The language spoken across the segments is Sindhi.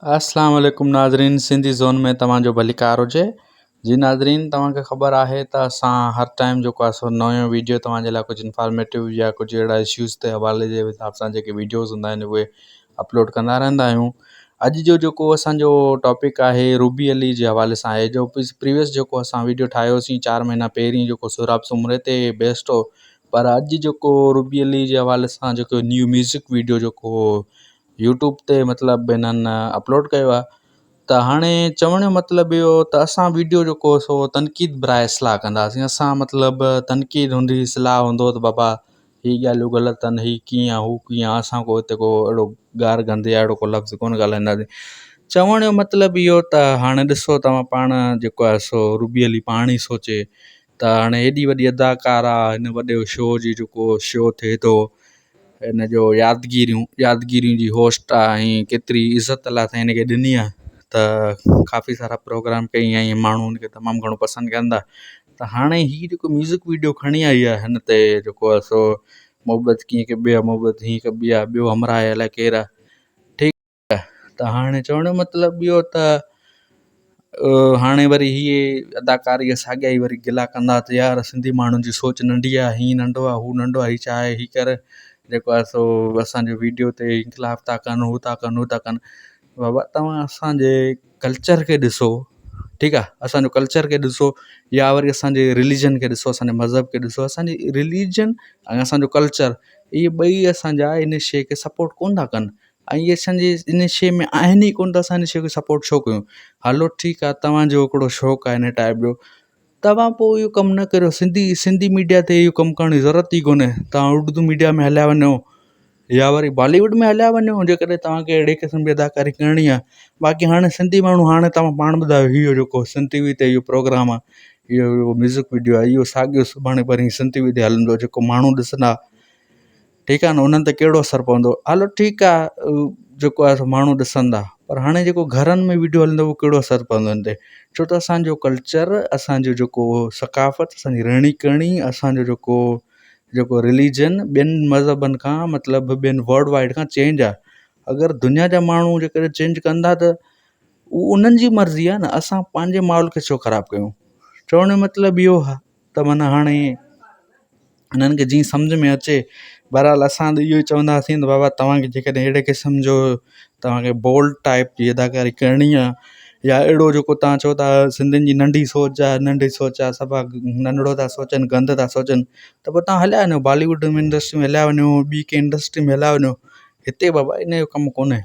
اسلام عليڪم ناظرين سنڌي زون ۾ توهان جو ڀليڪار هجي جي ناظرين توهان کي خبر آهي ته اسان هر ٽائيم جيڪو آهي سو نيو ويڊيو توهان جي لاء ڪجهه انفارميٽو يا ڪجهه اهڙا اشوز تي حوالي جي حساب سان جيڪي ويڊيوز هوندا آهن اهي اپلوڊ ڪندا رهندا آهيون اڄ جو جيڪو اسانجو ٽاپڪ آهي روبي علي جي حوالي سان آهي جو پريويس جيڪو اسان ويڊيو ٺاهيوسين چار مهينا پهرين جيڪو سهراب سومري تي بيسٽ هو پر اڄ جيڪو روبي علي جي حوالي سان جيڪو نيو ميوزڪ ويڊيو جيڪو يوٽيوب تي مطلب هنن اپلوڊ ڪيو آهي ته هاڻي چوڻ جو مطلب اهو ته اسان وڊيو جيڪو سو تنقيد براءِ اصلاح ڪنداسين اسان مطلب تنقيد هوندي اصلاح هوندو ته بابا هي ڳالهيون غلط آهن هي ڪيئن آهي هو ڪيئن آهي اسان ڪو هتي ڪو اهڙو گار گند يا اهڙو ڪو لفظ ڪونه ڳالهائينداسين چوڻ جو مطلب اهو ته هاڻي ڏسو توهان پاڻ جيڪو آهي سو روبي علي پاڻ ئي سوچي ته هاڻي هيڏي وڏي اداڪارا هن وڏي شو جي جيڪو شو ٿئي ٿو ان جو يادگيريون يادگيريون جي هوسٽ آهي ۽ ڪيتري عزت الله سائين هن کي ڏني آهي ته ڪافي سارا پروگرام ڪئي ۽ ماڻهو هن کي تمام گهڻو پسند ڪن ٿا ته هاڻي هي جيڪو ميوزڪ وڊيو کڻي آئي آهي هن تي جيڪو آهي سو محبت ڪيئن ڪبي آهي محبت هيئن ڪبي آهي ٻيو همراهه الائي ڪير آهي ٺيڪ ته هاڻي چوڻ جو مطلب اهو ته هاڻي وري اهي اداڪار اهي ساڳيا ئي وري گلا ڪندا ته يار سنڌي ماڻهن جي سوچ ننڍي آهي هي ننڍو آهي هو ننڍو آهي هي ڇا آهي هي ڪر جيڪو آهي سو اسانجو وڊيو تي انقلاب ٿا ڪن هو ٿا ڪن هو ٿا ڪن بابا توهان اسانجي ڪلچر کي ڏسو ٺيڪ آهي اسانجو ڪلچر کي ڏسو يا وري اسانجي رليجن کي ڏسو اسانجي مذهب کي ڏسو اسانجي رليجن ۽ اسانجو ڪلچر اهي ٻئي اسانجا ان شيءِ کي سپورٽ ڪونه ٿا ڪن ۽ اهي اسان جي ان شيءِ ۾ آهن ئي ڪونه ته اسان ان شيءِ کي سپورٽ ڇو ڪيون هلو ٺيڪ آهي توهان جو هڪڙو شوق آهي ان ٽائيپ جو توهان پوءِ اهو ڪم نه ڪريو سنڌي سنڌي ميڊيا تي اهو ڪم ڪرڻ جي ضرورت ئي ڪونهي توهان اردو ميڊيا ۾ هليا وڃو يا وري بالي ووڊ ۾ هليا وڃو جيڪڏهن توهان کي اهڙي قسم جي اداڪاري ڪرڻي آهي باقي هاڻي سنڌي ماڻهو هاڻي توهان پاڻ ٻڌايو اهو جيڪو سنڌ ٽي وي تي اهو پروگرام آهي اهو ميوزڪ وڊيو آهي اهو ساڳيو سڀاڻي پرينهن سنڌ ٽي وي تي هلندو جيڪو ماڻهو ڏسندا ٺيڪ آهي نه انهن تي ڪهڙو اثر پوندو هلو ٺيڪ آهي جيڪو آهي سو ماڻهو ڏسندا پر هاڻي جيڪو گهرن ۾ وڊيو هلندو اهو ڪهڙو اثر پوندو هن تي ڇو ته اسانجو ڪلچر اسانجو جيڪو ثقافت اسان جي رهڻي ڪهڻي اسانجو جيڪو جيڪو رليجن ٻين مذهبن کان مطلب ٻين ورلڊ وائيڊ کان چينج آهي اگر دنيا جا ماڻهو جيڪڏهن چينج ڪندا ته اهو انهن جي مرضي آهي نه اسان پنهنجي ماحول کي ڇو خراب ڪيون چوڻ جو مطلب اهو آهي ته معنيٰ هاڻي هنن کي جيئن سمجهه ۾ اچي بهرحال اسان ته اهو ئي چونداسين ته بابا توهان کي جيڪڏهن اهڙي قسم جو توهان کي بولڊ ٽائيپ جي اداڪاري ڪرڻي آهي يا اهڙو جيڪو توهان چئو ٿا سنڌين جي ننڍي سوچ آهي ننڍي سوچ آهي صفا ننڍڙو ٿا سوچن گند ٿا سوچن ته پوءِ توهان هليا وڃو بالي ووڊ ۾ انڊسٽري ۾ هليا وڃو ٻي ڪنهن انڊسٽري ۾ هليا وڃو هتي بابا ان جو ڪم ڪونهي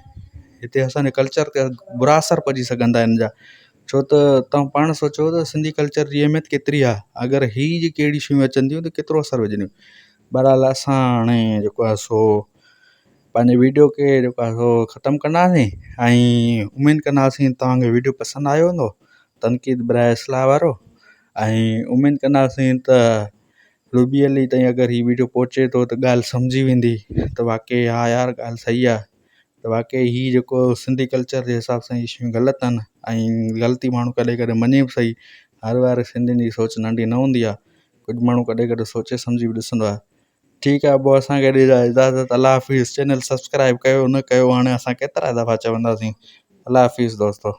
هتي اسان جي ڪلچر تي برا اثر پئجي سگهندا آهن هن جا ڇو ته توهان پاڻ سوچو ته سنڌي ڪلچر جي اهميت ڪيتري آهي اگر هي جيڪي اهڙي شيون اچن ٿيون ته ڪيترو اثر وجهنديون بهرحال اسان هاڻي جيڪو آهي سو پنهنجي وڊيو کي جيڪو آهي سو ختم ڪنداسين ۽ اميد ڪنداسين توهان کي وڊيو پسند آيو هوندو تنقيد براءِ اصلاح وارو ۽ اميد ڪنداسين ته روبي علي تائين اگر هي وڊيو پهچي ٿو ته ڳالهه سمجهي ويندي ته واقعي ها يار ڳالهه صحيح آهي ته واقعي هي جيڪو سنڌي ڪلچر جي حساب سان هي شيون غلط آهن ۽ غلطي ماڻهو ڪڏهن ڪڏهن مڃي به صحيح هر بار سنڌين جي سوچ ننڍي نه هوندي آهي ڪجهه ماڻهو ڪڏهن ڪڏهن سوچي سمجهي به ڏسندو آهي ٺيڪ آهي پوءِ اسان کي ڏجو اجازت الله حافظ چينل سبسڪرائب ڪيو نه ڪيو هاڻي اسان ڪيترا دفعا چونداسين الله حافظ دوستو.